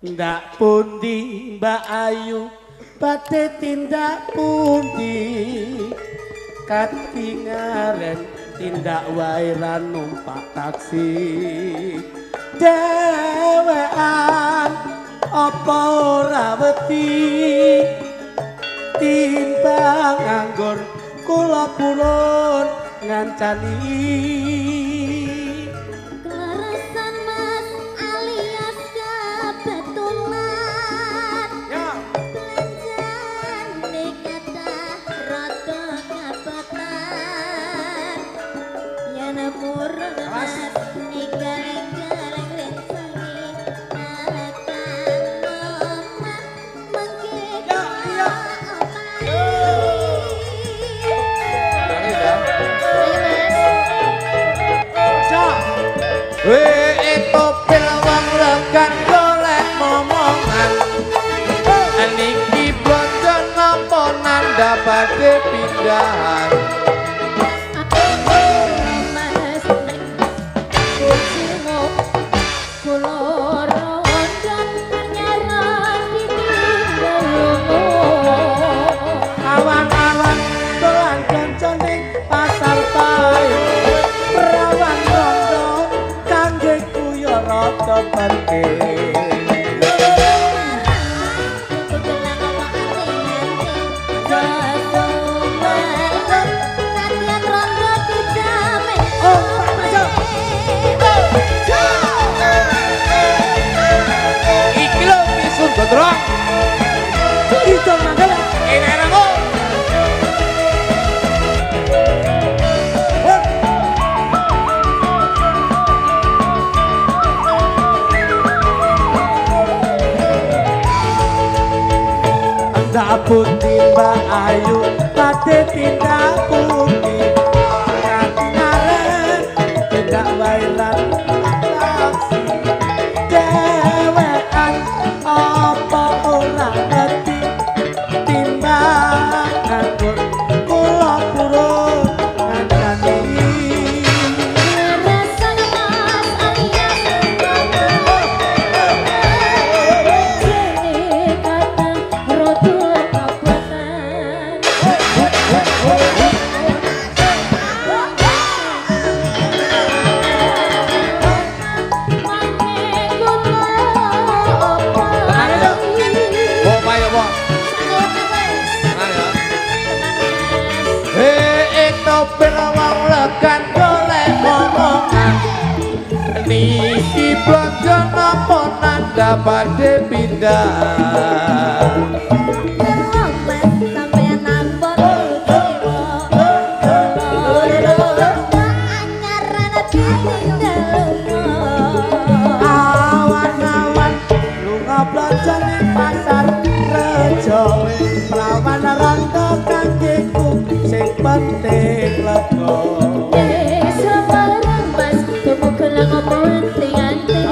Ndak pundi Mbak Ayu badhe tindak pundi katingaren tindak wae ra numpak taksi dhewean apa ora wedi timbang nganggur kula purun ngancani. Kleresan Mas alias kebetulan Ya. Belanjane kathah rada kabotan yen purun Mas igal-igal ngrencengi tekan omah mengke Ya, iya. opahi. Nangis ya. Ayo Mas. Ja. Weh topil wong legan golek momongan. Niki blonjo napa nanda badhe pindahan. Mas bojomu kula rondo anyaran ditinggal lunga. Awan-awan dolan kanca ning pasar Pahing prawan rondo kangge kuyo rada penting. Tuku gelang apa anting-anting sesumelang nadyan rondo dijamin. Oh, Pak Majo. Iki lho misun gondrong. Itu manggala. Enak-enak. Ndak pundi Mbak Ayu badhe tindak pundi katingaren tindak wae lan taksi dhewean apa ora ngerti timbang nganggur kula purun ngancani. Kleresan Mas alias jene kathah rada kabotan. Mangke kula opahi. Wo payo wo. Tenang ya. Hei topil wong legan golek momongan. Niki blonjo napa nanda badhe pindah. Mas sampeyan nambah jiwa. Anyaran ditinggal lunga. Awan-awan lunga blonjo ning pasar Rejo prawan rondo kangge ku sing penting lega. Semarang Mas tuku gelang apa anting-anting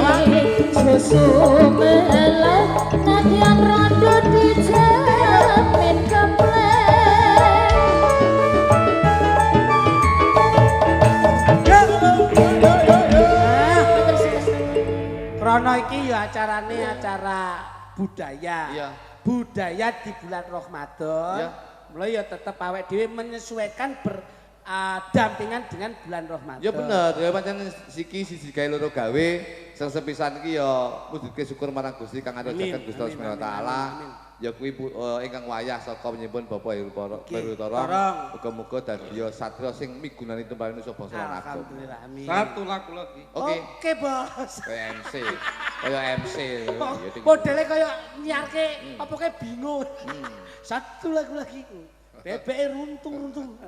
susu melang nadyan rondo dijamin keplek. Krana iki ya acarane acara budaya. Iya. Budaya di bulan Ramadan. Iya. Mulai ya tetep awake dhewe menyesuaikan berdampingan dengan bulan Ramadan. Ya bener, ya pancen siki siji gawe loro gawe, sing sepisan iki ya mujudke syukur marang Gusti kang adojaken Gusti Allah Subhanahu wa taala. Amin. Ya kuwi ingkang wayah saka penyuwun Bapak Heru Nggih, Torong. Torong. Muga-muga dadi satria sing migunani tumpahan nusa bangsa lan agama. Alhamdulillah amin. Satu lagu lagi. Oke, Oke, Bos. kaya MC. Kaya MC. Ya, ting- Modele kaya nyiarke apa kayak bingung. Satu lagu lagi. Bebeke runtung-runtung.